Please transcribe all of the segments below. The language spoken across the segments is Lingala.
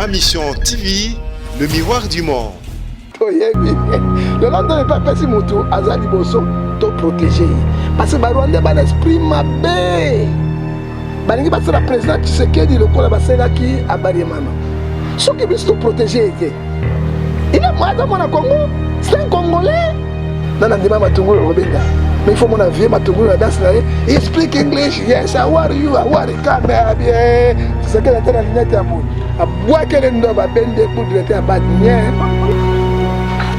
Ma Mission TV, le miroir du monde. Toyebi lelo nzambe mpe apesi motu aza liboso to protege ye parce que barwandais bana esprit mabe balingi basala président tshisekedi lokola basalaki abariemana soki biso toprotege ye te il est aza mwana congo c'est un congolais nana ndima matungulu okobenga mais il faut mona vie matungulu na danse na ye he speak english yes how are you how are you come bien tshisekedi ata na lunette ya boye abwakele ndo babende poudre te abad nie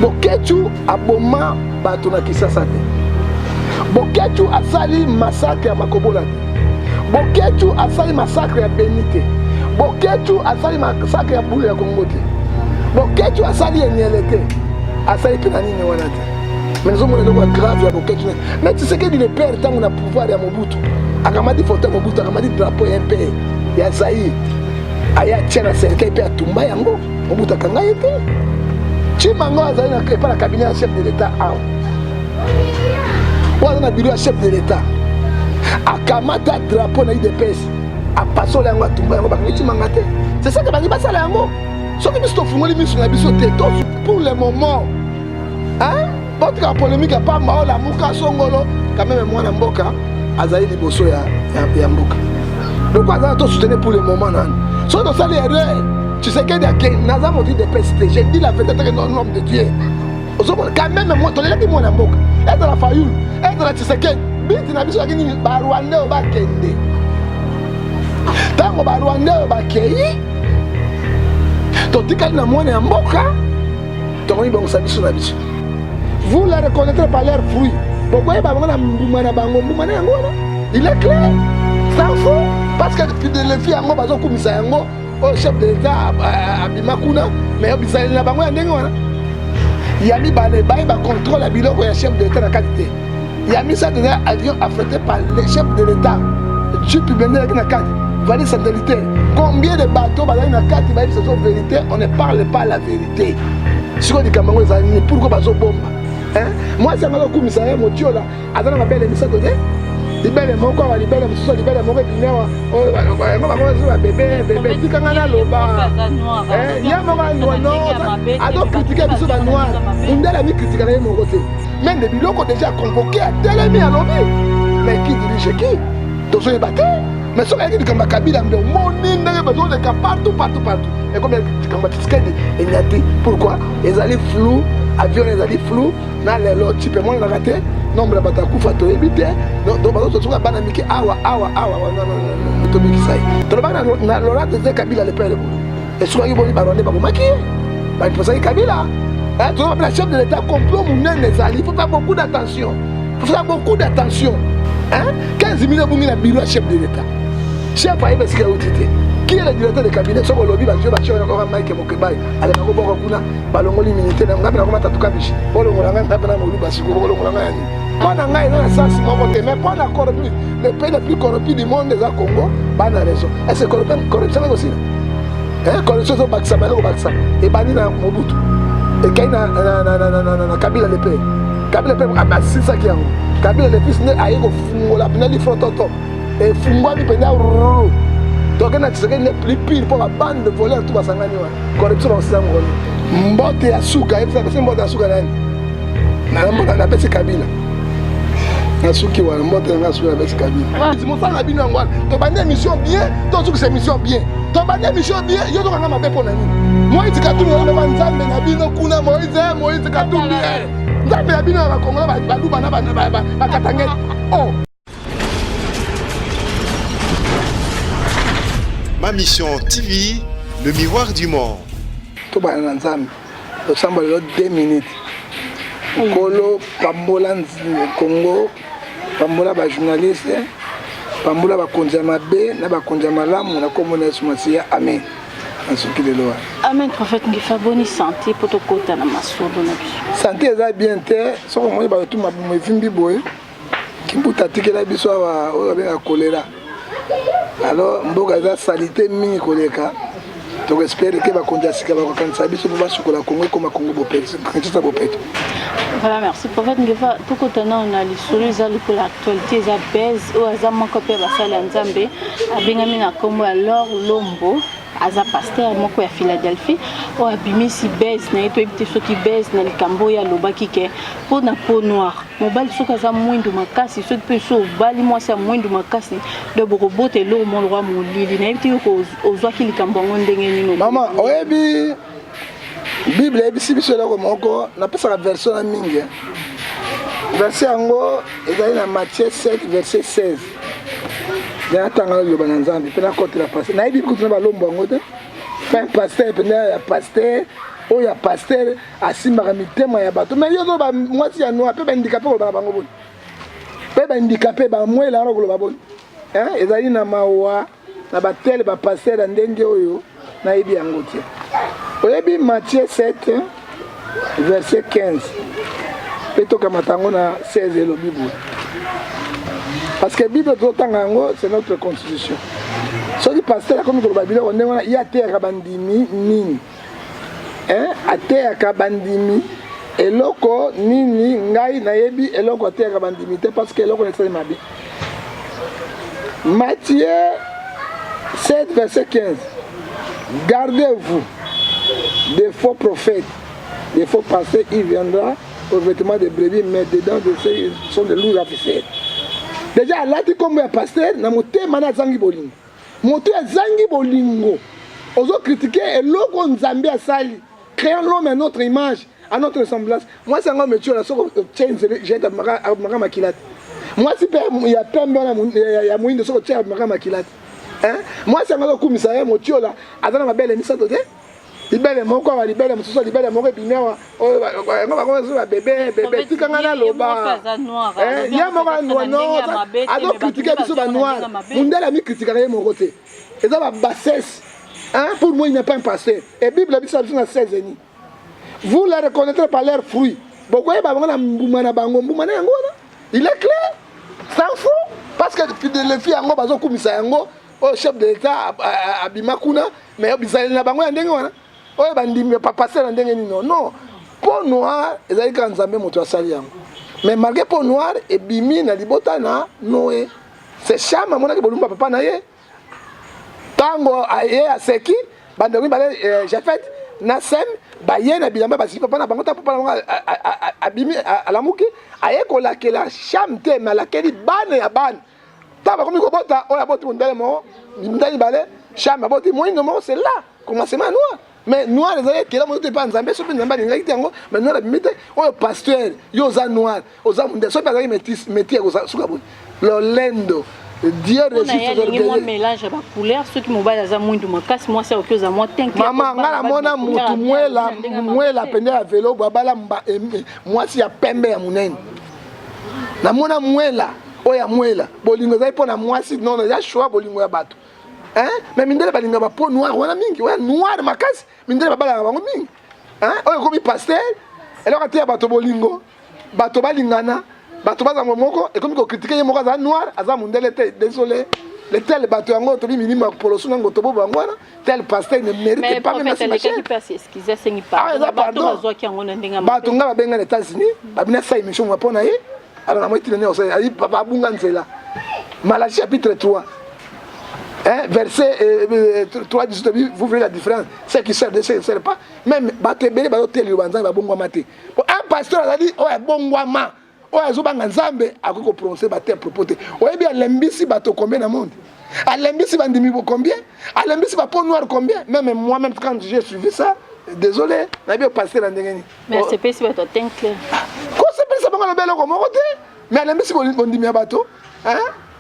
boketshu aboma bato na kisasa te boketshu asali massacre ya makobola te boketshu asali massacre ya beni te boketshu asali massacre ya bulu ya kongo te boketshu asali enyele te asali mpe na nini wana te mais nazomona eloko ya grave ya boketshu mais tshisekedi le père ntango na pouvoir ya mobutu akamati foto ya mobutu akamati drapeau ya mpe ya zaire aya atia na cercueil mpe atumba yango mobutu akanga ye te chimango azali epai na cabinet ya chef de l'état awa oyo aza na bureau ya chef de l'état akamata drapeau na idps apasola yango atumba yango bakangi chimanga te c'est ça que bangi basala yango soki biso tofungoli miso na biso te to pour le moment hein botika polémique ya pamba oyo lamuka songolo quand même mwana mboka azali liboso ya, ya, ya mboka lokola aza na tosoutenir pour le moment nani soki tosali erreur tshisekedi ake naza moto udps te je dis la vérité que non homme de dieu ozomona quand même tolelaki mwana mboka ezala fayulu ezala tshisekedi biti na biso yaki nini barwandais oyo bakende ntango barwandais oyo bakei totikali na mwana ya mboka tokomibongisa biso na biso vous les reconnaîtrez par leurs fruits bokoyeba bango na mbuma na bango mbuma na yango wana il est clair sans faux parce que philadelphie yango bazokumisa yango oyo chef de l'état abima kuna mais bizaleli na bango ya ndenge wana ya mibale bayeba contrôle ya biloko ya chef de l'état na kati te ya misato eza avion affrété par le chef de l'état jeep bendelaki na kati valise satellitaire combien de bateau bazali na kati bayebisa biso vérité on ne parle pas la vérité sikoyo likambo yango ezali nini pourkoi bazobomba mwasi yango azokumisa ye motiola aza na mabele misato te libele moko awa libele mosusu libele moko ebimi awa yango bango bazo babebe bebe tika ngai naloba ye moko no azokritike biso banoir mundele amikritika na ye moko te mende biloko deja convoke atelemi alobi mais qui dirige qui tozoyeba te mais soki ayaki likambo ya kabila nde omoni ndenge bazoleka partout partout partout ekomi likambo ya tshisekedi enyati pourquoi ezali flou avion ezali flou na lelo tipe emonanaka te nombre ya bato akufa toyebi te donc bazotosoka bana mike awa awa awa tobikisa ye tolobaki na laurent désir kabila le père esukaki boni barwandais babomaki ye baimposaki kabila tozobapela chef de l'état complot monene ezali il faut faire beaucoup d'attention faut faire beaucoup d'attention 15 millions ebungi na bureau ya chef de l'état chef ayebi esika euti te qui est le directeur de cabinet soki olobi bazwi batie mike mokebai aleka kobwaka kuna balongoli immunité na ngai mpe nakoma tatu kabishi bolongola ngai ngai mpe na moluba sikoyo bolongola ngai ya nini mpo na ngai eza na sens moko te mais mpo na corrompu le pays le plus corrompu du monde eza congo bana raison est ce corruption ekosila corruption ezobakisama eza kobakisama ebandi na mobutu ekei na kabila le père kabila mpe asilisaki yango kabila le fils nde aye kofungola mpena lifrototo efungwami mpenza rururu toke na tshisekedi nde plus pire mpo babande de voleur tu basangani wana corruption bakosila yango koni mbote ya suka yebisa pesi mbote ya suka nani mbote napesi kabila nasuki wana mbote nanga suka napesi kabila mosala na bino yango wana tobandi émission bien tozukisa émission bien tobandi émission bien yo tokanga mabe mpo na nini moïse katumbi oloba nzambe na bino kuna moïse moïse katumbi nzambe ya bino ya bakongola baluba na bakatangete oh Ma Mission TV, le miroir du monde. tobanda na nzambe losambo lelo 2 minutes nkolo pambola congo pambola bajournaliste pambola bakonzi ya mabe na bakonzi ya malamu na nkombo na yesu masiya amen nasuki lelo wana amen prophète ngefa boni santé mpo tokota na masolo na biso santé eza bien te soki omoni bato tu mabumu evimbi boye Kimbuta atikela biso awa oyo babengaka kolera alors mboka eza salite mingi koleka tokoespere ke bakonzi ya sika bakokanisa biso mpo basukola kongo ekoma kongo bopeto kinshasa bopeto Voilà, merci. Prophète Ngefa, tokota nao na lisolo eza lokola actualité eza base oyo aza moko mpe basali ya Nzambe abengami na nkombo ya Lor Lombo. Aza pasteur moko ya Philadelphie oyo abimisi buzz na ye, toyebi te soki buzz na likambo oyo alobaki ke mpo na peau noire, mobali soki aza mwindu makasi, soki mpe so obali mwasi ya mwindu makasi, donc bokobota eloko moko lokola molili. Nayebi te yo ozwaki likambo yango ndenge nini? Mama, oyebi Bible eyebisi biso eloko moko, napesaka version na mingi. Verset yango ezali na Matthieu 7 verset 16. Natanga liloba na Nzambe mpe nakotela pasteur. Nayebi kutu na balombo yango te. Fin pasteur mpenza ya pasteur oyo ya pasteur asimbaka mitema ya bato. Mais yo ozoloba mwasi ya noir mpe bahandicapé, kolobaka bango boni? Mpe bahandicapé bamwela wana koloba boni? Ezali na mawa na batele bapasteur ya ndenge oyo, nayebi yango te. Oyebi Matthieu 7 verset 15 mpe tokamata yango na 16, elobi boye, parce que Bible tozotanga yango, c'est notre constitution. Soki pasteur akomi koloba biloko ndenge wana, ye ateyaka bandimi nini? Ateyaka bandimi eloko nini? Ngai nayebi eloko ateyaka bandimi te, parce que eloko esali mabe. Matthieu 7 verset 15: gardez-vous des faux prophètes, des faux pasteurs. Il viendra au vêtement de brebis, mais dedans de ceux sont des loups ravisseurs. Déjà alati kombo ya pasteur, na motema na azangi bolingo. Moto azangi bolingo, ozocritiquer eloko Nzambe asali, créant l'homme à notre image, à notre ressemblance. Mwasi yango métier na soko otie nzele jete, abimaka makila te. Mwasi mpe ya pembe wana, ya moyindo, soki otie, abimaka makila te. Mwasi yango azokumisa ye motiola, aza na mabele misato te, libele moko awa, libele mosusu, libele moko ebimi awa, yango bango so babebe bebe. Tikanga naloba, ye moko noir azocritiquer biso banoir. Mundele amikritikaka ye moko te, eza babassesse. Pour moi, il n'est pas un pasteur. Et Bible biso biso na 16 eni: vous les reconnaîtrez par leurs fruits. Bokoyeba bango na mbuma na bango. Mbuma na yango wana, il est clair, sans faux, parce que Philadelphie yango bazokumisa yango, oyo chef de l'État abima kuna, mais bizaleli na bango ya ndenge wana, oyo bandimi pasteur na ndenge nini? Non, peau noire ezali kaka Nzambe moto asali yango. Mais malgré peau noire ebimi na libota na Noé, c'est Cham amonaki bolumba papa na ye. Ntango ye aseki, bandeko mibale Jafet na Sem baye na bilamba, basiki papa na bango. Ta papa na bango abimi, alamuki, aye kolakela Cham te, mais alakeli bana ya bana. Ntango bakomi kobota, oyo aboti mondele moko, mindele mibale, Cham aboti moyindo moko. C'est là commencement ya noir. Mais noir ezali ekela moto te epa Nzambe. Soki Nzambe alingaki te yango, mais noir abimi te. Oyo pasteur, yo oza noir, oza mondele, soki azalaki métis, métis suka boye, lolendo. Dieu résiste. Mélange ya bacouleur, soki mobali aza mwindu makasi, mwasi akoki oza mwa teint. Mama, nga namona mutu mwela, mwela pende ya velo bo abala mwasi ya pembe ya monene. Namona mwela oyo ya mwela. Bolingo ezali mpo na mwasi nono, eza choix, bolingo ya bato. Mais mindele balinga bapeau noire wana mingi, oya noire makasi, mindele babalaka bango mingi. Oyo ekomi pasteur, eloko ateya bato bolingo, bato balingana, bato bazango moko, ekomi kocritiquer ye moko aza noir, aza mondele te. Désolé, le tel bato yango tobi milimo ya poloso nango tobo bango wana. Tel pasteur ne mérite pas même na. Eza pardon. Bato nga babenga na États-Unis, babina sa émission mwa mpo na ye. Alors namoi tina nini ayi babunga nzela. Malachie chapitre 3, hein, verset 3, 18, vous voyez la différence, ceux qui servent de ceux qui ne servent pas. Même bato ebele bazotela liloba Nzambe, babongwama te. Un pasteur azali oyo abongwama, oyo azobanga Nzambe, akoki koprononcer bate propos te. Oyebi alembisi bato combien na monde? Alembisi bandimi combien? Alembisi bapeau noire combien? Même moi même, quand j'ai suivi ça, désolé, nayebi opasteur na ndenge nini. Mais asepesi bato teint clair. Kosepelisa bango, alobi eloko moko te, mais alembisi bondimi ya bato.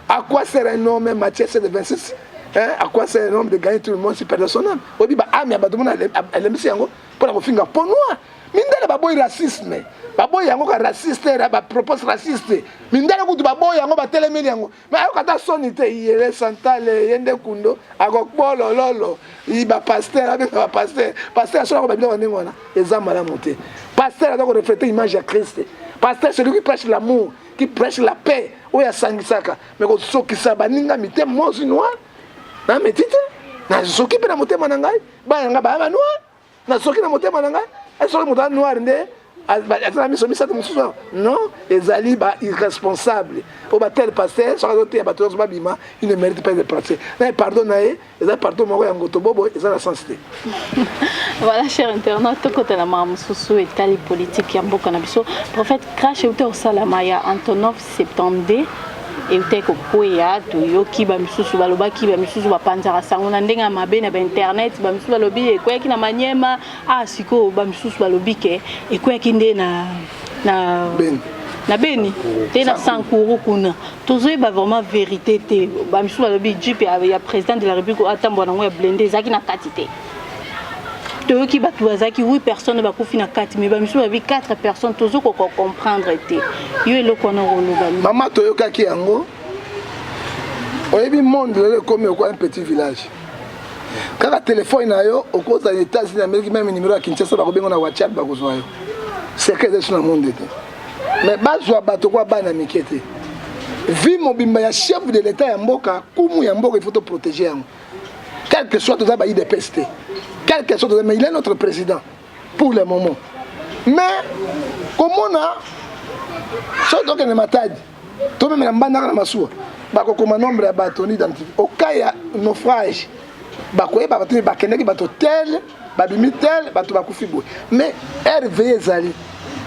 À quoi sert un homme, Matthieu 7 26, hein? À quoi sert un homme de gagner tout le monde si perd son âme? Oyebi baâme ya bato mona alembisi yango mpona kofinga peau noire. Mindele baboyi racisme, baboyi yango ka raciste, bapropos raciste. Mindele kutu baboyi yango, batelemeli yango, mais ayoka ata soni te. Yele santale ye nde kundo akokolololo bapasteur, abenga bapasteur pasteur asolako babiloko ndenge wana, eza malamu te. Pasteur aza korefléter image ya Christ. Pasteur, celui qui prêche l'amour, qui prêche la paix, oyo asangisaka, mais kosokisa baninga mitema, moi aussi noir na métis te, nazoki mpe na motema na ngai. Bana na ngai baya banoir, nasoki na motema na ngai. Soki moto aza noir nde Aza na miso misato mosusu awa? Non, ezali ba irresponsable oyo ba tel pasteur soki azoteya bato nyonso babima, il ne mérite pas de pasteur. Na ye pardon na ye eza pardon moko ya ngoto bobo, eza na sens te. Voilà, cher internaute, tokota na makambo mosusu etali politique ya mboka na biso. Prophète, crash euti kosalama ya Antonov 72 euti kokweya. Toyoki bamisusu balobaki, bamisusu bapanzaka sango na ndenge ya mabe na bainternet, bamisusu balobi ekweyaki na Manyema. Ah, sikoyo bamisusu balobi ke ekweyaki nde na Beni. Na Beni te, na Sankuru kuna. Tozoyeba vraiment vérité te. Bamisusu balobi jeep ya président de la République oyo atambola nango ya blindé ezalaki na kati te. Toyoki bato bazalaki 8 personnes bakufi na kati, mais bamisusu balobi 4 personnes. Tozokoka comprendre te. Yo, eloko wana koloba nini? Mama, toyokaki yango. Oyebi, monde lelo ekomi okwa un petit village. Kaka telefone na yo, okozala na États-Unis Amérique, même numéro ya Kinshasa, bakobenga na WhatsApp, bakozwa yo. Secret eza so na monde te. Mais bazwa bato kwa bana mike te. Vie mobimba ya chef de l'État ya mboka, kumu ya mboka, il faut toprotéger yango, quel que soit toza ba UDPS te, quel que soit toza, mais il est notre président pour le moment. Mais komona soki tokende Matadi, tomemela mbandaka na masuwa, bakokoma nombre ya bato ni identifie au cas ya naufrage, bakoyeba bato nini bakendaki, bato tel babimi, tel bato bakufi boye. Mais RVA ezali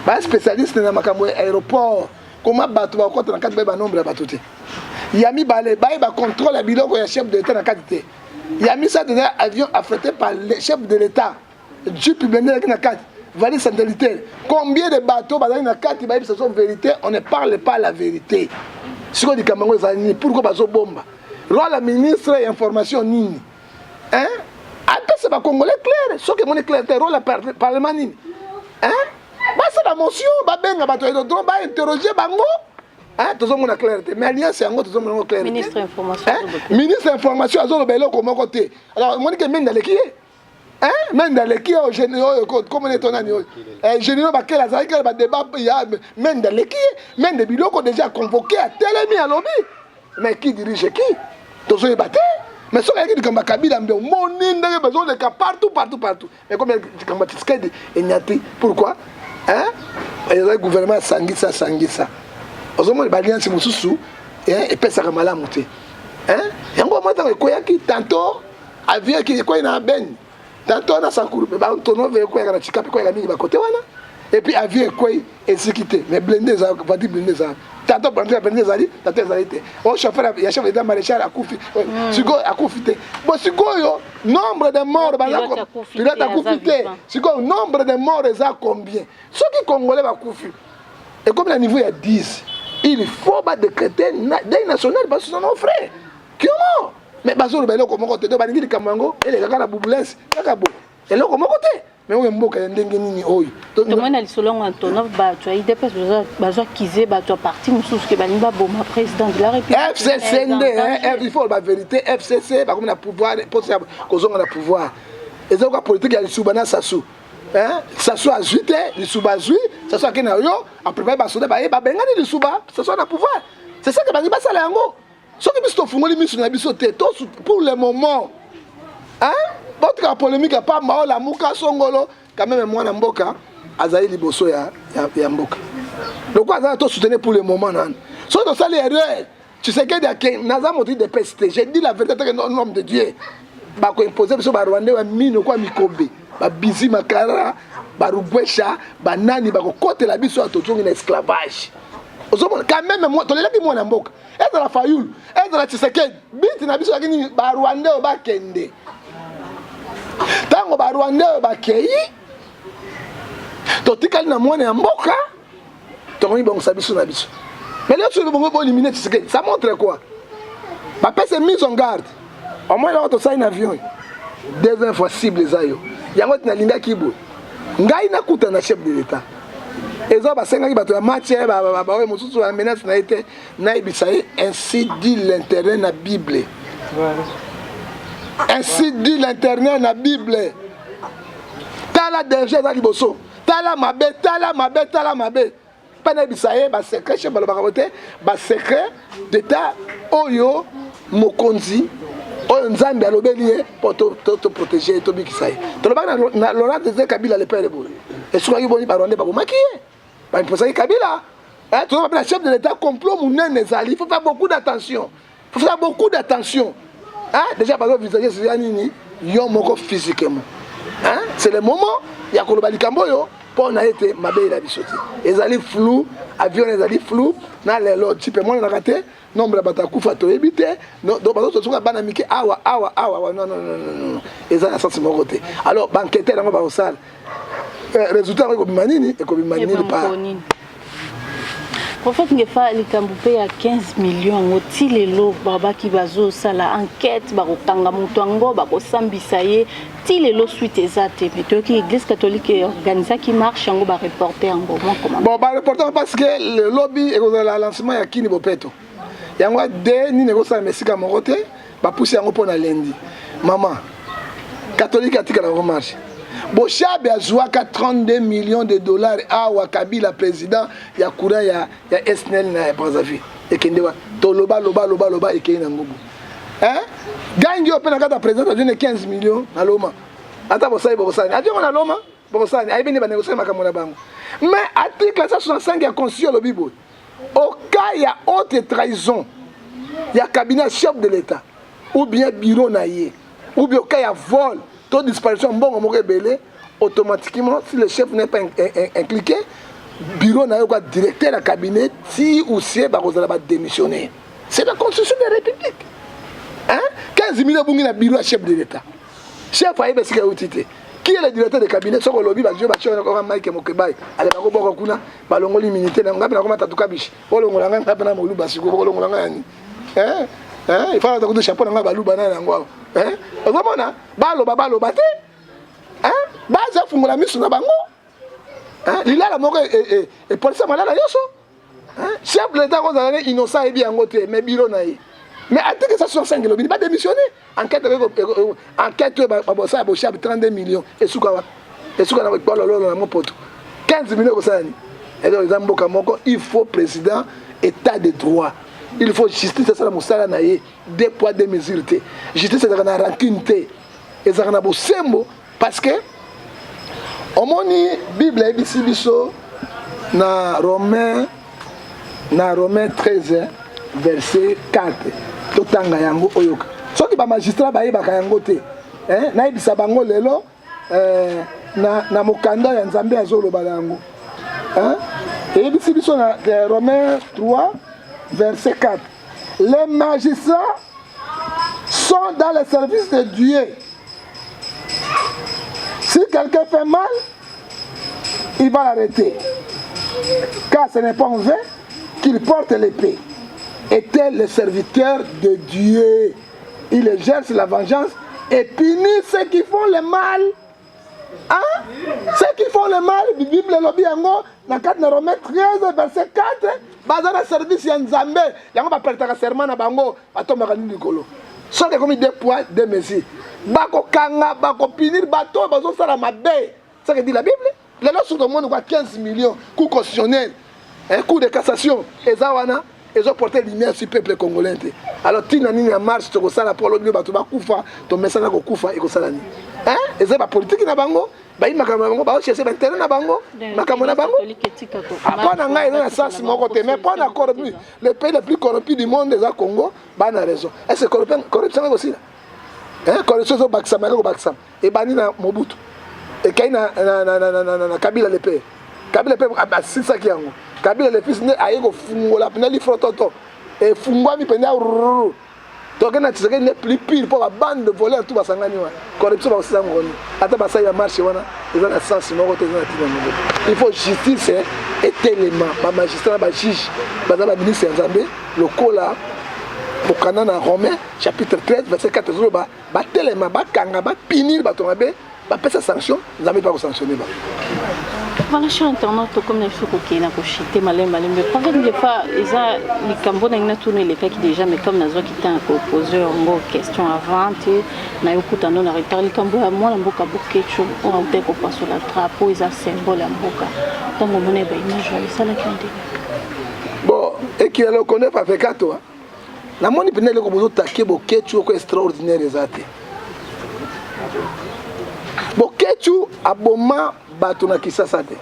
baspécialiste na makambo ya aéroport. Koma bato bakokɔta na kati, bayeba nombre ya bato te. Ya mibale, bayeba contrôle ya biloko ya chef de l'État na kati te. Ya misato, eza avion affrété par le chef de l'État, jeep blindé ezalaki na kati, valise satellitaire. Combien de bateau bazali na kati? Bayebisa so vérité. On ne parle pas la vérité. Sikoyo likambo yango ezali nini? Pourquoi bazobomba? Rôle ya ministre ya information nini, hein? Apesa bacongolais clair. Soki emoni clair te, rôle ya parlement nini, hein? Basala motion, babenga bato ya aérodrome, bainterroge bango, hein? Tozomona clair te. Mais alliance yango, tozomona yango clair te. Ministre information. Hein? Ministre information azoloba eloko moko te. Alors omoni ke Mende aleki ye, hein? Mende aleki oyo oyo komona eto nani oyo, généraux bakele azalaki kaka badébat ya Mende aleki ye. Mende biloko déjà convoqué, atelemi, alobi. Mais qui dirige qui, tozoyeba te. Mais soki ayaki likambo ya Kabila, mbe omoni ndenge bazoleka partout, partout, partout. Mais comme likambo ya Tshisekedi enyati, pourquoi, hein? Ezali gouvernement asangisa asangisa. Ozomona baalliance mosusu epesaka malamu te, hein? Yango omoni ntango ekweyaki, tantôt avion ekwei na Beni, tantôt na Sankuru, mpe baantonov ekweyaka na Tshikapa, ekweyaka mingi bakote wana. Et puis avion ekwei, esiki te, mais blindé eza, voiture blindé eza. Tantôt blindé ezali, tantôt ezali te. O chauffeur ya chef d'état maréchal akufi, sikoyo akufi te. Bon, sikoyo nombre de morts, pilote akufi te, sikoyo nombre de morts eza combien? Soki congolais bakufi, ekomi na niveau ya 10, il faut badécréter deuil national. Basusa nos frères qui ont mort, mais bazoloba eloko moko te. To balingi likambo yango elekaka na bubulesi kaka bo eloko moko te. Mais oyo mboka ya ndenge nini oyo? Tomoni na lisolo yango, Antonov, bato ya UDPS bazwa kize bato ya parti mosusu ke balingi baboma président de la République. FCC nde, il faut bavérité. FCC bakomi na pouvoir, mposa kozonga na pouvoir. Eza koka politique ya lisuba na Sasu. Sasu azwi te, lisuba azwi. Sasu ake na yo aprépare basoda, baye babengani lisuba, Sasu na pouvoir. C'est ça ke bangi basala yango. Soki biso tofungoli miso na biso te pour le moment, botika polémique ya pamba. Oyo lamuka songolo, quand même mwana mboka azali liboso ya mboka. Lokola azala, tosoutenir pour le moment nani. Soki tosali erreur, Tshisekedi ake. Naza moto UDPS te, je dis la vérité. Teke homme de Dieu, bakoimpose biso barwandais ya mino kwa mikombe, babizi makara, barugwesha, banani bakokotela biso ya tozongi na esclavage. Ozomona quand même, tolelaki mwana mboka. Ezala Fayulu, ezala Tshisekedi, biti na biso yaki nini? Barwandais oyo bakende. Ntango barwandais oyo bakei, totikali na mwana ya mboka, tokomi bongisa biso na biso. Mais lelo soki bongo boéliminer Tshisekedi, ça montre quoi? Bapesa mise en garde. Omoi eloko tosali na avion, deuxième fois cible eza yo. Yango ti nalingaki boye, ngai nakuta na chef de l'État. Eza basengaki bato ya match, baoyo mosusu ya menace na ye te. Nayebisa ye: ainsi dit l'Éternel na Bible, ainsi dit l'Éternel na Bible. Tala danger eza liboso, tala mabe, tala mabe, tala mabe. Mpe nayebisa ye basecret chef balobaka bo te, basecret d'état oyo mokonzi oyo Nzambe alobeli ye mpo toprotege ye, tobikisa ye. Tolobaki na Laurent Désiré Kabila le père boye. Esukaki boni? Barwandais babomaki ye, baimposaki Kabila. Toza na chef de l'État, complot monene ezali. Il faut faire beaucoup d'attention, il faut faire beaucoup d'attention, hein? Déjà bazo visage ya nini yo moko physiquement, hein? C'est le moment ya koloba likambo oyo mpo na ete mabe biso te. Ezali flou, avion ezali flou na lelo, type emonanaka te, nombre ya bato akufa toyebi te. Donc bazotosuka bana mike awa awa awa. Non, non, non, non, eza na sens moko te. Alors baenquêteur yango bakosala, résultat yango ekobima nini? Ekobima nini pa? Prophète Ngefa, likambo mpe ya 15 millions yango, ti lelo babaki bazosala enquête, bakokanga moto yango, bakosambisa ye, ti lelo suite eza te. Mais toyoki Église catholique organisaki marche yango, bareporte yango. Bon, bareporte parce que lobi ekozala lancement ya Kini Bopeto. Yango de nini ekosalama esika moko te, bapusi yango mpo na lundi. Mama catholique atikala yango marche. Boshabe azwaka 32 millions de dollars awa, Kabila président, ya courant ya SNEL na ya Brazzaville. Ekende wa? Toloba, loba, loba, loba, ekei na ngubu. Gangi oyo mpe na kati ya président azwi ne 15 millions na Loma. Ata bosali, bokosali azwi yango na Loma, bokosali ayebi nde banégocier makambo na bango. Mais article 165 ya Constitution elobi boye: au cas ya haute trahison ya cabinet chef de l'État ou bien bureau na ye, ou bien au cas ya vol to disparition mbongo moko ebele, automatiquement, si le chef n'est pas impliqué, bureau na ye kwa directeur ya cabinet ti ou sie bakozala badémissionnaire. C'est la Constitution de la République, hein? 15 millions ebungi na bureau ya chef de l'État, chef ayebi esika euti te. Qui est le directeur de cabinet? Soki olobi bazwi batie Mike Mokebai, ale bakobwaka kuna, balongoli immunité na ngai mpe nakoma tatu kabishi. Olongola ngai, ngai mpe na moluba. Sikoyo olongola ngai yani ifalata kutu chapeau na ngai baluba na yango awa. Ozomona, baloba, baloba te, baza fungola miso na bango. Lilala moko epolisa malala nyonso. Chef de l'État kozala ne innocent, ayebi yango te, mais bureau na ye. Mais article 165 elobi badémissionné. Enquête, enquête oyo babosala Boshab, 32 millions esuka wa? Esuka na bolololo na mopoto. 15 millions ekosala nini? Eza mboka moko, il faut président, état de droit, il faut justice asala mosala na ye, deux poids deux mesures te. Justice ezalaka na rancune te, ezalaka na bosembo, parce que omoni Bible ayebisi biso na Romain 13 verset 4. Totanga yango, oyoka. Soki bamagistrat bayebaka yango te, nayebisa bango lelo na mokanda ya Nzambe azoloba na yango. Eyebisi biso na Romain 3 verset 4: les magistrats sont dans le service de Dieu. Si quelqu'un fait mal, il va l'arrêter, car ce n'est pas en vain qu'il porte l'épée. Était le serviteur de Dieu, il exerce la vengeance et punit ceux qui font le mal, hein? Ceux qui font le mal. Bible elobi yango na kati na Romain 13 verset 4. Baza na service ya Nzambe, yango baprêtaka serment na bango, batombaka nini likolo. Soki ekomi deux poids deux mesures, bakokanga, bakopunir bato oyo bazosala mabe. Ce que dit la Bible lelo, soki tomoni kwa 15 millions, Cour constitutionnelle, Cour de cassation eza wana, ezoporte lumière sur peuple congolais te. Alors ntina nini ya marche tokosala mpo alobi bato bakufa? Tomesana kokufa, ekosala nini? Eza bapolitiki na bango, bayi makambo na bango, baocherche baintérêt na bango, makambo na bango. Mpo na ngai eza na sens moko te. Mais mpo na corrompu, le pays le plus corrompu du monde eza Congo. Bana raison. Est ce corruption ekosila? Corruption ezobakisama, eke kobakisama. Ebandi na Mobutu, ekei na Kabila le père. Kabila mpe asilisaki yango. Kabila le fils nde aye kofungola mpena lifrototo, efungwami mpenza. Toke na Tshisekedi nde plus pire, mpo babande de voleur tout basangani wana. Corruption bakosila yango nini? Ata basali ya marche wana eza na sens moko te, eza na ntina moko. Il faut justice etelema, bamagistrat na bajuge baza baministre ya Nzambe, lokola mokanda na Romain chapitre 13 verset 4 ezoloba. Batelema, bakanga, bapunir bato mabe, bapesa sanction. Nzambe mpe akosanctionne bango. Voilà, cher internaute, tokomi na biso kokende na koshite malembe malembe. Prophète Ngefa, eza likambo na ngai natuna, elekaki déjà, mais comme nazwaki temps ya kopose yango question avant te, nayokuta ndo na retard. Likambo ya mwana mboka Boketshu oyo autaki kopasola drapeau, eza symbole ya mboka, ntango omona baimage oyo, esalaki ndenge? Bon, ekila lokone pafekato, namoni mpenza eloko bozotake Boketshu oko extraordinaire eza te. Boketshu aboma bato na Kisasa te.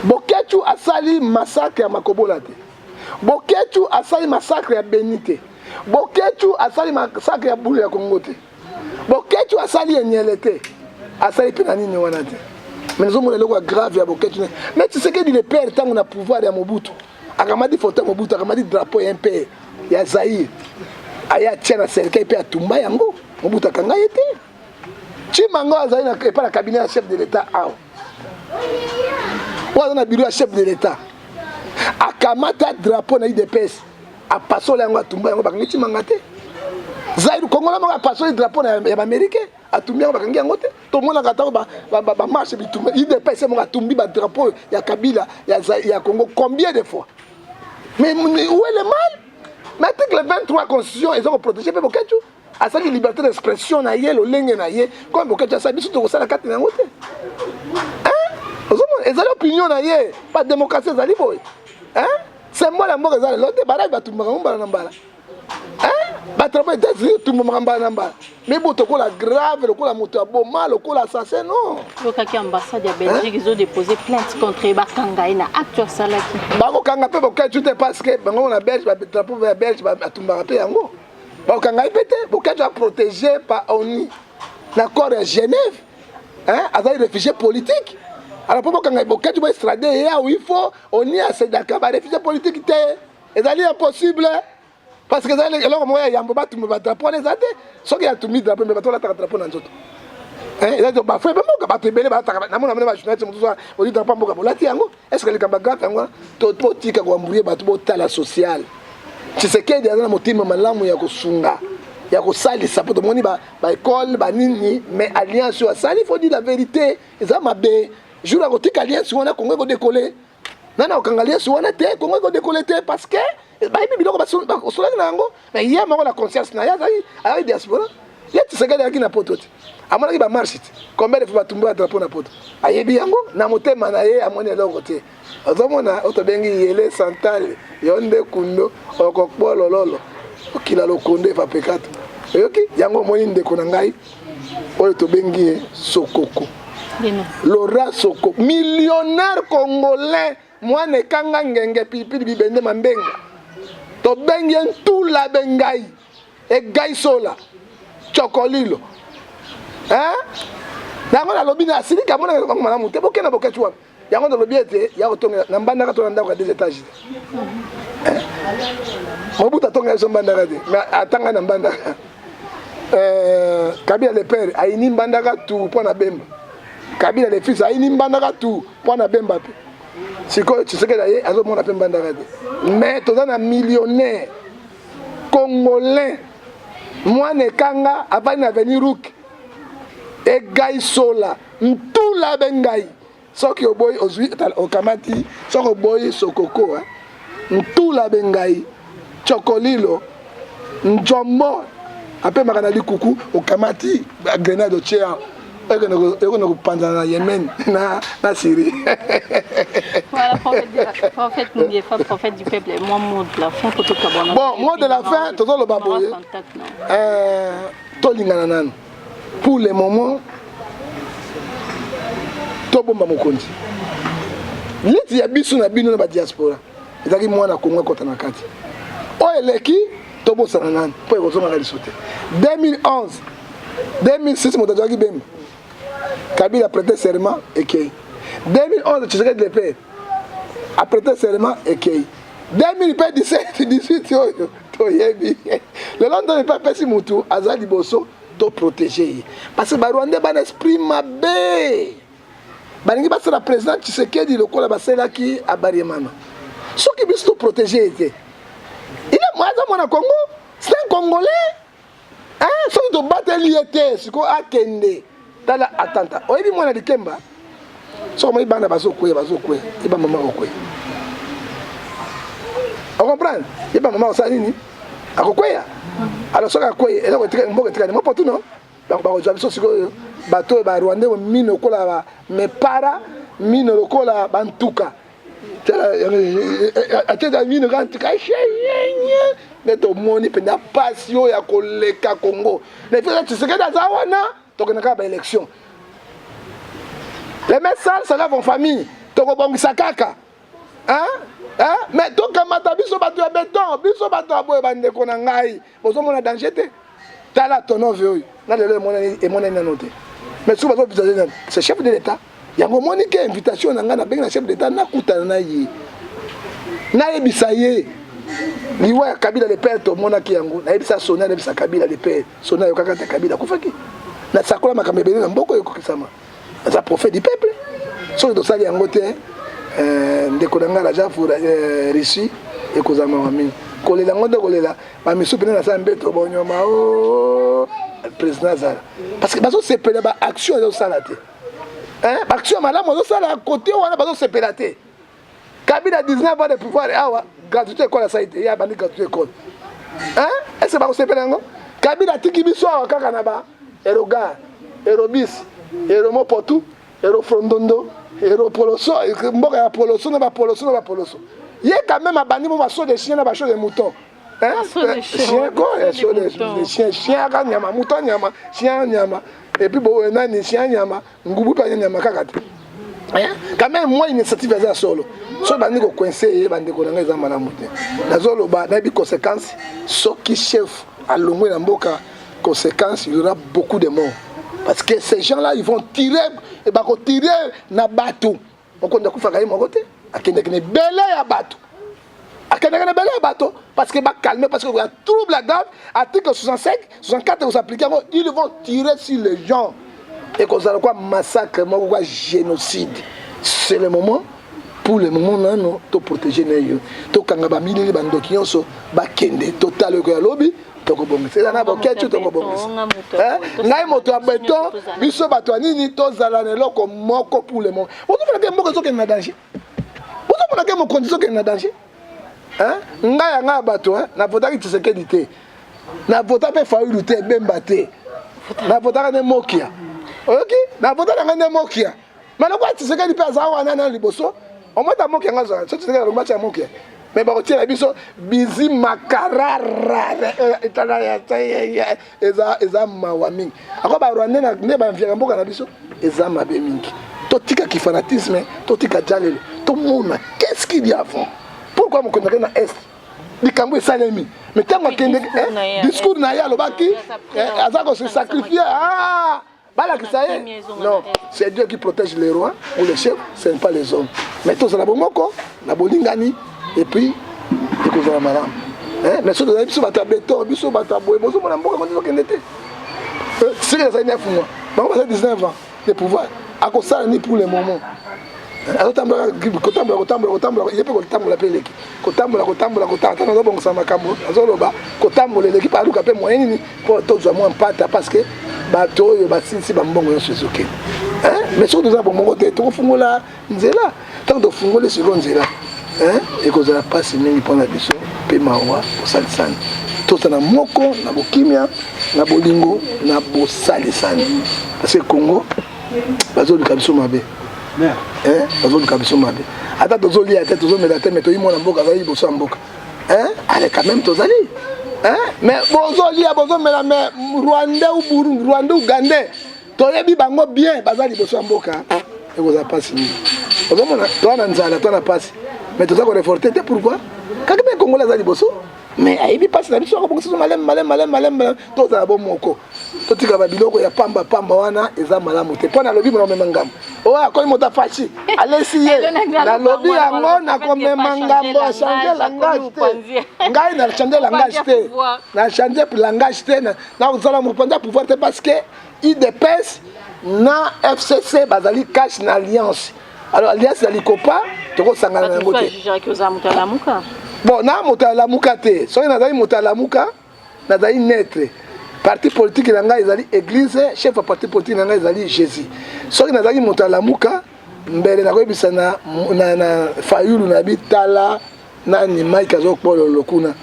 Boketshu asali massacre ya Makobola te. Boketshu asali massacre ya Beni te. Boketshu asali massacre ya Bulu ya Congo te. Boketshu asali enyele te. Asali mpe na nini wana te. Mais nazomona eloko ya grave ya Boketshu. Mais Tshisekedi le père ntango na pouvoir ya Mobutu akamati photo ya Mobutu, akamati drapeau ya MPR ya Zaïre, aye atia na cercueil mpe atumba yango. Mobutu akanga ye te. Chimango azali na epa na cabinet ya chef de l'État awa. Oyo aza na bureau ya chef de l'État. Akamata drapeau na UDPS, apasola yango, atumba yango, bakangi Chimanga te. Zaïre Kongola moko apasoli drapeau na ya ba-Américain, atumbi yango, bakangi yango te. Tomonaka ntango ba marche bitumba UDPS moko atumbi ba drapeau ya Kabila ya Congo combien de fois? Mais où est le mal? Mais article 23 constitution eza koprotéger mpe Boketshu. Asali liberté d'expression na ye, lolenge na ye. Comme Boketshu asali, biso tokosala kati na yango te. Ozomona, ezali opinion na ye. Ba démocratie ezali boye. Symbole ya mboka eza lelo te. Barabi batumbaka ngo mbala na mbala, badrapeau États-Unis etumbamaka mbala na mbala. Mais bo tokola grave lokola moto ya boma, lokola assassin, non. Yokaki ambassade ya Belgique ezodépose plainte contre ye, bakanga ye na acte asalaki. Bakokanga mpe Boketshu te, parce que bango na Belge, badrapeau ya Belge batumbaka mpe yango, bakokanga ye mpe te. Boketshu aprotégé par ONU na accord ya Genève, azali réfugié politique. Alors mpo bokanga Boketshu, boextrader ye awa, il faut ONU acédaka baréfugié politique te. Ezali impossible, parce que ezali eloko moko ya yambo. Batumba badrapeau wana eza te. Soki atumbi drapeau, me bato balataka drapeau na nzoto, eza bafo ebe mboka. Bato ebele balataka, namona mona bajournaliste mosusu odi drapeau mboka bolati yango. Est ce que likambo grave yango wana? Totika koembrouiller bato, botala social. Tshisekedi aza na motema malamu ya kosunga, ya kosalisa, mpo tomoni baécole banini. Mais alliance oyo asali, faut dire la vérité, eza mabe. Jour akotika alliance wana, Kongo ekodécoller. Nani akokanga alliance wana te, Kongo ekodécoller te, parce que bayebi biloko basolaki na yango. Mais ye moko na conscience na ye, azalaki diaspora. Ye Tshisekedi azalaki na poto te, amonaki bamarche te? Combien de fois batumbi badrapeau na poto? Ayebi yango na motema na ye, amoni eloko te. Ozomona oyo tobengi yele santale, yo nde kundo okokbolololo okila lokondo epapekato. Oyoki yango? Omoni ndeko na ngai oyo tobengi ye Sokoko, Lora Sokoko, millionnaire congolais, mwana ekanga ngenge, pilipili, bibende, mambenga. Tobengi ye Ntula Bengai Egai Sola Chokolilo. Yango nalobi na asiliki, amonaka bango malamu te. Bokenda Boketshu wapi? Yango nalobi ete ya kotongela na Mbandaka to na ndako ya deux étages te. Mobutu atongela biso Mbandaka te, mais atanga na Mbandaka. Kabila le père ayini Mbandaka tu mpo na Bemba. Kabila le fils ayini Mbandaka tu mpo na Bemba. Mpe sikoyo Tshisekedi aye, azomona mpe Mbandaka te. Mais toza na millionnaire congolais, mwana ekanga, avandi na avenue Rouk, Egai Sola Ntula Bengai. Soki oboyi, ozwi, okamati. Soki oboyi Sokoko, Ntula Bengai Chokolilo Njombo apemaka na likuku, okamati grenade, otie awa, ekende kopanzana na Yemen na Syrie. Voilà, prophète Ngefa, prophète du peuple. Moi, mot de la fin pour tout. Bon, mot de la fin, tozoloba boye, tolingana nanu. Pour le moment tobomba mokonzi liti ya biso na bino na badiaspora. Ezalaki mwana Kongo akɔta na kati oyo eleki, tobosana nani mpo ekozongaka liso te. 2011, 2006, moto azwaki Bemba. Kabila prêté serment, ekei. 2011, Tshisekedi le père a prêté serment, ekei. 2017, 18 oyo toyebi lelo, Nzambe mpe apesi mutu aza liboso, toprotéger ye, parce que Barwandais bana esprit mabe, balingi basala président Tshisekedi lokola basalaki Habyarimana. Soki biso toprotéger ye te, il est aza mwana Congo, c'est un Congolais, hein? Soki tobateli ye te, sikoyo akende tala atanta. Oyebi mwana likemba, soki omoni bana bazokweya, bazokweya, yeba mama akokweya. Ocomprendre? Yeba mama akosala nini? Akokweya. Alors soki akweyi, eloko mboka etikali mo potu no bakozwa biso. Sikoyo bato oyo Barwandais, mino lokola mepara, mino lokola bantuka, ateta mino kaka ntuka nde tomoni mpenza mpasi oyo ya koleka Congo. Na ifeza Tshisekedi aza wana, tokende kaka baélection. Les mains sales se lavent en famille. Tokobongisa kaka. Hein? Hein? Mais tokamata biso bato ya beton, biso bato ya boye bandeko na ngai. Bozomona danger te. Tala tonove oyo. Na lelo emonani emonani nano te. Mais soki bazo visager nani? C'est chef de l'État. Yango omoni ke invitation na ngai nabengi na chef d'État nakutana na ye. Nayebisa ye liwa ya Kabila le père tomonaki yango. Nayebisa Sonia, nayebisa Kabila le père. Sonia ayokaka te Kabila akufaki. Nasakola makambo ebele na mboka ekokisama. Naza prophète du peuple. Soki tosali yango te, euh, ndeko na ngai naja euh, Russie ekozala mawa mingi. Kolela yango nde kolela bamisu mpena nasala mbeto bonyoma o oh, président azala parce que bazosepela ba action ezosala te ba action malamu azosala kote wana bazosepela te. Kabila 19 ans de pouvoir awa gratuité école asali te ye abandi gratuité école hein est ce que bakosepela yango Kabila atiki biso awa kaka na ba erogar erobis eromopotu erofrondondo eropoloso mboka ya poloso na bapoloso na bapoloso ye quand même abandi mo basaut de chien na basaut de mouton chien ko saut de chien chien aka nyama mouton nyama chien nyama et puis bo nani chien nyama Ngubu mpe aza nyama kaka te. Quand même moi initiative eza solo. Soki bandi ko coincer ye bandeko na ngai eza malamu te. Nazoloba nayebi conséquence soki chef alongwe na mboka conséquence il y aura beaucoup de morts. Parce que ces gens-là ils vont tirer bako tirer na bato. Mokonzi akufaka ye moko te, akendeke na ebele ya bato. Akendeke na ebele ya bato parce que ba calmer parce que ya trouble grave article 65 64 ekosaplike yango ils vont tirer sur les gens ekozala kwa massacre moko kwa génocide. C'est le moment pour le moment nano to protéger na yo tokanga bamilili bandoki nyonso bakende totala eko ya lobi tokobongisa eza na boketshu tokobongisa ngai moto ya beton biso bato ya nini tozala na eloko moko pour le moment ozomona ke mboka ezokende na danger ozomona ke mokonzi ezokende na danger ngai ya ngai ya bato navotaki Tshisekedi te navota mpe Fayulu te Bemba te navotaka nde Mokia oyoki navota na ngai nde Mokia Mais lokola Tshisekedi mpe aza wana na liboso, omota moki yango azala so Tshisekedi alongwa tia moki mais bakotiela biso bizi makarara eza eza mawa mingi ako ba rwandais nde bamviaka mboka na biso eza mabe mingi totika kifanatisme totika jalelo tomona qu'est-ce qu'il y a avant pourquoi mokonzi akende na est likambo esalemi mais ntango akende discours na ye alobaki aza kose sacrifier ah balakisa ye non c'est Dieu qui protège les rois ou les chefs ce n'est pas les hommes mais tozala bomoko na bolingani et puis ekozala malamu mais soki tozali biso bato ya beton biso bato ya boye bozomona mboka ngo tozokende te soki azali 9 mois bango bazali 19 ans de pouvoir akosala ni pour le moment azotambola kotambola kotambola kotambola ye mpe kotambola mpe eleki kotambola kotambola kotambola ata nazobongisa makambo nazoloba kotambola eleki mpe aluka mpe moyen nini mpo tozwa mwa mpata parce que bato oyo basilisi bambongo nyonso ezokende mais soki toza bomoko te tokofungola nzela ntango tofungoli sikoyo nzela ekozala mpasi mingi mpo na biso mpe mawa kosalisani tozala moko na bokimia na bolingo na bosalisani parce que Congo bazoluka biso mabe bazoluka biso mabe ata tozolia te tozomela te mais toyi mwana mboka azali liboso ya mboka ale quand même tozali mais bozolia bozomela mais rwandais ou burundi rwandais ougandais toyebi bango bien baza liboso ya mboka ekozala mpasi mingi ozomona toza na nzala toza na mpasi mais toza koreforte te pourquoi kaka mpe congolais aza liboso mais ayebi mpasi na biso akobongisa biso maleme maleme maleme maleme tozala bo moko totika babiloko ya pamba pamba wana eza malamu te mpo nalobi mona komema ngambo oyo akomi moto afashi alesi ye nalobi yango nakomema ngambo achange langage te ngai na change langage te na change langage te nakozala mopanzi ya pouvoir te parce que UDPS na FCC bazali cash na alliance alors alliance ya likopa tokosangana na yango te bon na moto ya lamuka te soki nazali moto ya lamuka nazali neutre parti politique na ngai ezali église chef ya parti politique na ngai ezali jésus soki nazalaki moto ya lamuka mbele nakoyebisa na, na, na fayulu na bitala nani mike azokpololo kuna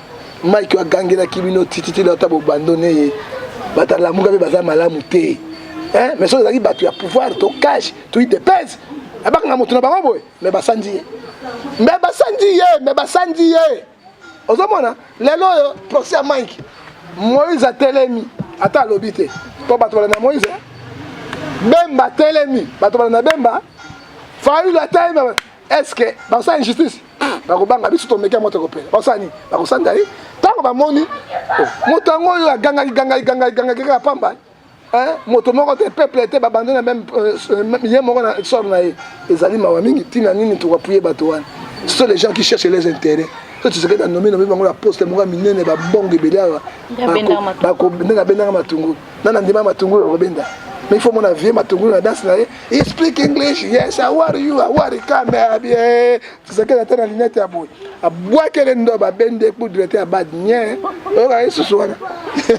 mike agangelaki bino tititi ata bobandone ye bato ya lamuka mpe baza malamu te mais soki ezalaki bato ya pouvoir to cash to udps abakanga moto na bango boye mais basanzi ye mais basanzi ye mais basanzi ye ozomona lelo oyo procès ya mike moïse atelemi ata alobi te mpo bato balanda moïse. Bemba telemi, bato balanda Bemba, Fayulu atelemi, est ce que basala injustice? Bakobanga biso tomeki yango tokopela. Basala nini? Bakosanda ye. Ntango bamoni oh, moto yango oyo agangaki gangaki gangaki gangaki kaka pamba, hein, moto moko te, peuple te, babandoni na meme euh, ye moko na sort na ye. Ezali mawa mingi. Ntina nini tokoapuye bato wana? Ce sont les gens qui cherchent les intérêts. So Tshisekedi anomi nomi bango na poste moko ya minene, babongo ebele awa, ndenge abendaka matungulu nana ndima matungulu akobenda. Mais il faut mona vie matungulu na danse na ye. He speak English, yes, how are you, how are you, come bien. Tshisekedi ata na lunette ya boye abwakele ndo babende poudre te, abad nye oyokaka lisusu wana,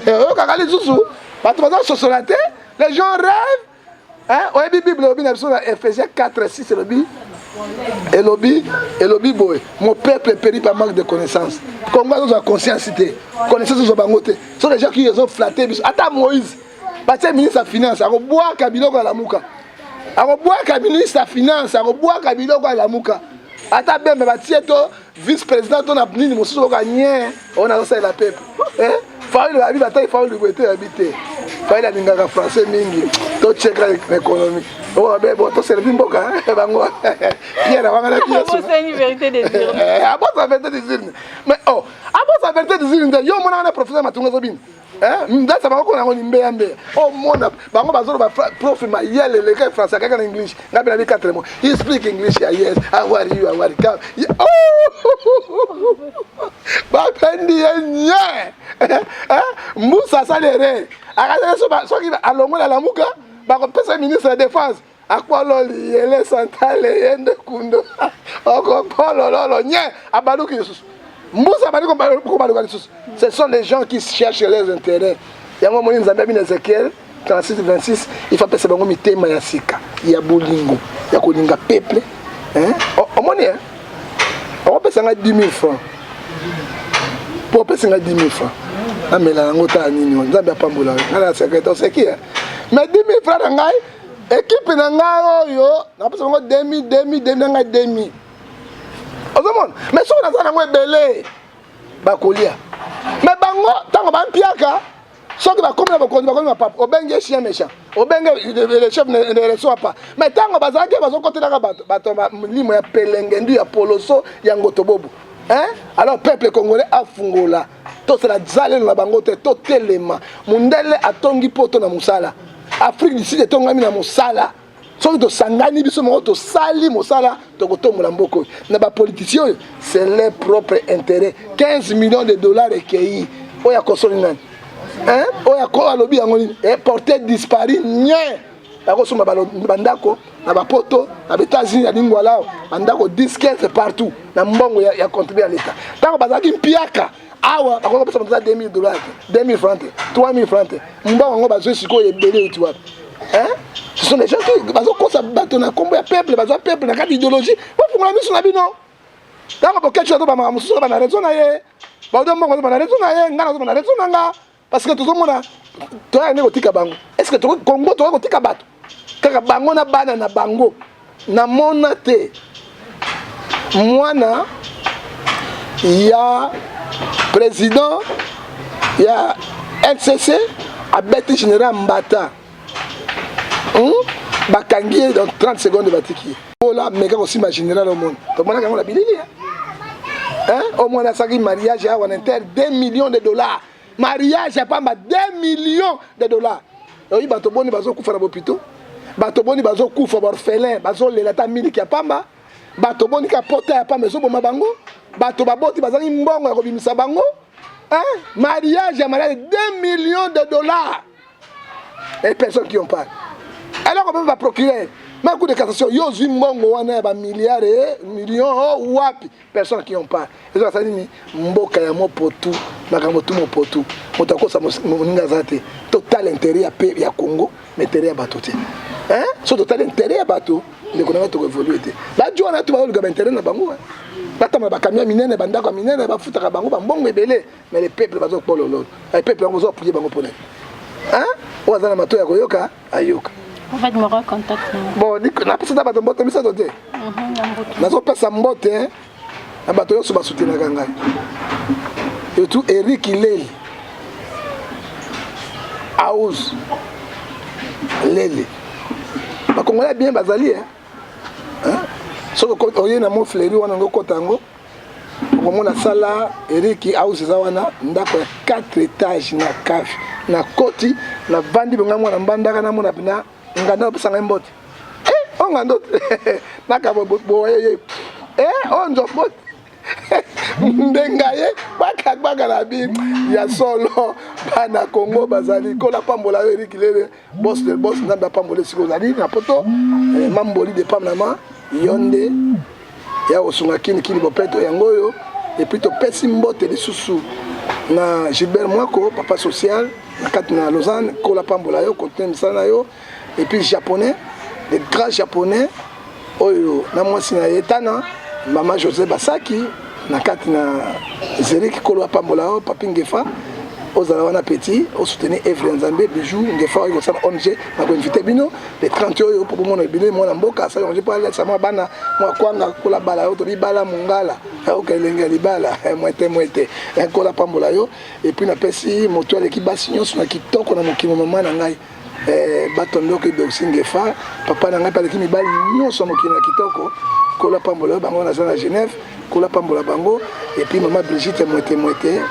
oyokaka lisusu bato bazososola te. Les gens rêvent, hein? Oyebi Bible elobi na biso na Ephésiens 4 6, elobi elobi elobi boye: mon peuple périt par manque de connaissance. Congo azozwa conscience te, connaissance ozwa bango te. So les gens qui ezoflatte biso, ata Moïse batie ministre ya finance, akobwaka biloko ya Lamuka, akobwaka ministre ya finance, akobwaka biloko ya Lamuka. Ata Bembe batie to vice président to na nini mosusu, okoka nye oyo nazosalela peuple. Fayulu babi batai Fayulu boye te, yabi te. Fayulu alingaka français mingi, tocheka économie oyo abe bo toservi mboka bango. Pierre awangana Abosani vérité des urnes. Abosa vérité des urnes, mais oh, abosa vérité des urnes nde yo omonaka na professeur Matunga ezobina ndasa bango kona yango ni mbeya mbeya. Omona bango bazoloba prof mayele eleka français kaka na english. Ngai mpe nabi 4 mots. He speak English ya yes, how are you, how are you, come. Oh, bapendi ye nye. Mbusa asali erreur, akazali soki alongoli alamuka, bakopesa ministre ya défense. Akpololi yele santale ye nde kundo okopolololo nye abaluki lisusu. Mbusa abandi kobaluka lisusu. Ce sont les gens qui cherchent leurs intérêts. Yango omoni Nzambe abina Ezekiel 36 26, il faut apesa bango mitema ya sika ya bolingo ya kolinga peuple. Omoni, okopesa ngai 10 000 francs mpo opesi ngai 10 000 francs, namela yango tala nini. Nzambe apambola ngai na secrétaire oseki, mais 10 000 francs na ngai, équipe na ngai oyo napesa bango 2000 2000 2000 na ngai 2000, ozomona. Mais soki naza nango ebele, bakolia. Mais bango ntango bampiaka, soki bakomi na bokonzi, bakomi mapapa, obenge chien méchant, obenge le chef ne reçoit pas. Mais ntango bazalaki, bazokotelaka bato, bato milimo ya pelengendu ya poloso ya ngotobobo, hein? Alors peuple congolais afungola, tosala zalelo na bango te, totelema. Mundele atongi poto na mosala, Afrique du Sud etongami na mosala. Soki tosangani biso moko, tosali mosala, tokotombola mboka oyo. Na bapoliticien oyo, c'est leur propre intérêt. 15 millions de dollars ekei, oyo akosoli nani, oyo alobi yango nini? Porté disparu nye. Bakosomba bandako na bapoto, na baÉtats-Unis, na Lingwala, bandako 10 15 partout na mbongo ya contribuer ya l'État. Ntango bazalaki mpiaka awa, bakoki kopesa moto 2000 dollars te, 2000 francs te, 3000 francs te. Mbongo yango bazwi sikoyo ebele, euti wapi? Ce sont des gens qui bazokosa bato na nkombo ya peuple, baza peuple na kati idéologie. Bofungola miso na bino. Ntango Bokeci azobamaka mosusu, azoba na raison na ye, baudo mbongo azoba na raison na ye, ngai nazoba na raison na nga, parce que tozomona toyaka nde kotika bango. Est ce que Congo tokoki kotika bato kaka bango na bana na bango? Namona te mwana ya président ya FCC abeti général Mbata, Bakangi ye dans 30 secondes, batiki ye. Ola meka kosimba général, omona tomonaka yango na bilili. Omwana asalaki mariage awa na inter, 2 millions de dollars, mariage ya pamba, 2 millions de dollars. Oyi bato boni bazokufa na bopito, bato boni bazokufa baorphelin, bazolela ata miliki ya pamba, bato boni ka pota ya pamba ezoboma bango, bato baboti bazangi mbongo ya kobimisa bango. Mariage ya mariage, 2 millions de dollars, et personne qui en parle. Alors même baprocureur, même cour de cassation, yo ozwi mbongo wana ya bamilliard e million wapi? Personne qui en parle. Ezokasa nini? Mboka ya mopotu, makambo tu mopotu, moto akosa moninga aza te. Totala intérêt ya pe ya Congo, mais intérêt ya bato te. So totala intérêt ya bato, ndeko na ngai, tokoévolue te. Bajo wana tu bazoluka baintérêt na bango, batambola bakamia minene, bandako ya minene, bafutaka bango bambongo ebele, mais le peuple bazokololo. Le peuple yango bazoappuye bango mpona oyo aza na mato ya koyoka, ayoka. Bon, napesa ta bato mbote misato te. Nazopesa mbote na bato nyonso basutenaka ngai, surtout Erik Leli Aus Lele. Bakongolais bien bazali hein? Soki oye na mont fleuri wana ngo okota yango okomona sala Eric house eza wana, ndako ya 4 étage na cave. Na koti navandi benga mwana mbandaka namona mpena nganda opesa ngai mbote eh, o ngando nakabo boye eh, o nzombo ndenga ye gbakagbaka na bi ya solo. Bana Kongo bazali kola pambola yo Eric Lele, boss de boss. Nzambe apambola esika ozali na poto eh, mamboli de pamnama yo nde ya kosunga kini kini bopeto yango oyo. Et puis topesi mbote lisusu na Gilbert Mwako, papa social na kati na Lausanne. Kola pambola yo, continue misala na yo. Et puis japonais, le grand japonais oyo na mwasi na ye tana mama José Basaki na kati na Zurich, kolo apambola yo. Papi Ngefa, ozala wana petit osoutenir œuvre ya Nzambe. Bijou Ngefa oyo kosala ONG, na koinvite bino le 30 oyo mpo bomona bino mwana mboka asali ONG mpo alakisa mwa bana mwa kwanga. Kola bala yo, tobi bala mongala oka elenge ya libala mwete mwete. Kola pambola yo. Et puis napesi moto aleki basi nyonso na kitoko na mokili, mama na ngai eh, batondoki Doxi Ngefa. Papa na ngai mpe aleki mibali nyonso ya mokili na kitoko. Kola pambola yo. Bango naza na Genève, kola pambola bango. Et puis mama Brigitte Mwete Mwete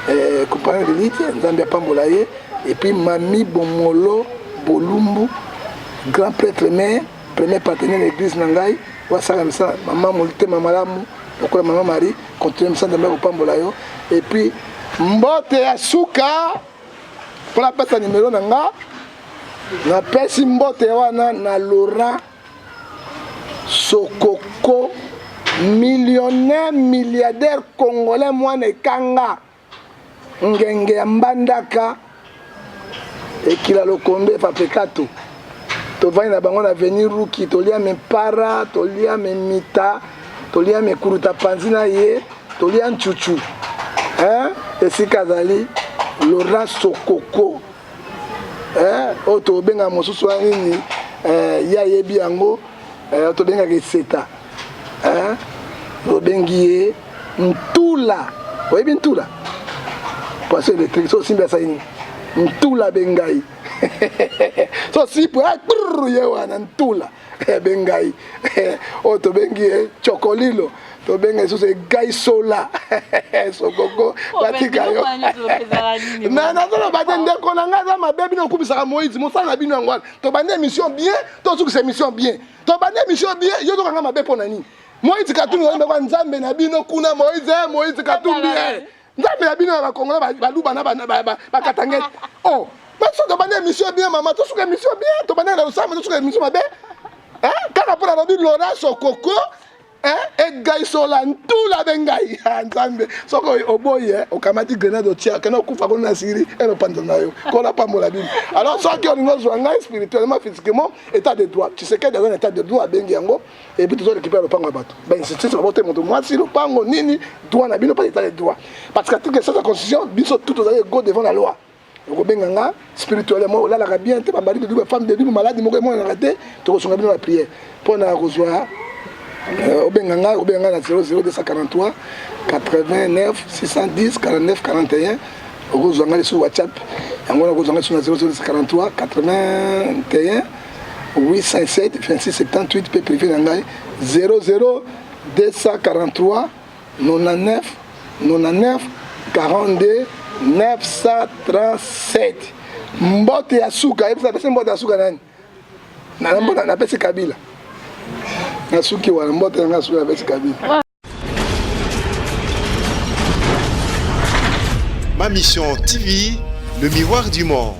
eh, compagnon de lite, Nzambe apambola ye. Et puis mami Bomolo Bolumbu, grand prêtre mère, premier partenaire na église na ngai oyo asala misala, mama molitema malamu lokola mama Marie, continue misala, Nzambe akopambola yo. Et puis mbote ya suka mpo napesa nimero na nga, napesi mbote wana na Laurent Sokoko, millionnaire milliardaire congolais, mwana ekanga ngenge ya Mbandaka, ekila lokondo epapekato. Tovandi na bango na avenue Ruki, tolia mipara, tolia mimita, tolia mikuruta panzi na ye, tolia nchuchu hein? Esika azali Laurent Sokoko hein? Oyo tobengaka mosusu wana nini eh, ye ayebi yango eh, tobengaka eseta hein? Tobengi ye ntula. Oyebi ntula, poisson électrique, so osimbi asali nini? Ntula bengai so sipo ye wana ntula bengai. Oyo tobengi ye chokolilo, tobenga lisusu egai sola Sokoko. Batika yo na nazoloba te, ndeko na ngai aza mabe. Bino okumisaka Moïse, mosala na bino yango wana. Tobandi émission bien, tozukisa émission bien. Tobandi émission bien, yo tokanga mabe mpo na nini? Moïse Katumbi oyembekwa Nzambe na bino kuna. Moïse, Moïse Katumbi, Nzambe na bino ya bakongola, baluba na bakatangete. Oh, biso tobandi émission bien, mama, tosuka émission bien. Tobandi na losambo, tosuka émission mabe kaka mpo nalobi Laurent Sokoko egaisola ntula be ngai. Nzambe, soki oboyi, okamati grenade, otia, kende okufa kuna na Syrie, elopanza na yo. Kola pambola bino. Alors soki olingi ozwa ngai spirituellement, physiquement, état de droit, Tshisekedi aza na état de droit, abengi yango. Et puis tozo récupérer lopango ya bato, bainstitution babote moto mwasi lopango nini, droit na bino mpe état de droit, parce que article 16 ya constitution, biso tout tozali égaux devant la loi. Okobenga nga spirituellement, olalaka bien te, bamari de nuit, bafemme de nuit, maladi moko emonanaka te, tokosunga bino na prière mpo na kozwa. Obenga nga, obenga nga na 00 243 89 610 49 41. Okozwa nga lisusu WhatsApp yango wana, okozwa nga lisusu na 00 243 81 807 26 78, mpe privé na ngai 00 243 99 99 42 937. Mbote ya suka, yebisa, napesi mbote ya suka nani? Napesi Kabila. Nasuki wana, mbote na ngai suka, napesi Kabila. Ma Mission TV, le miroir du monde.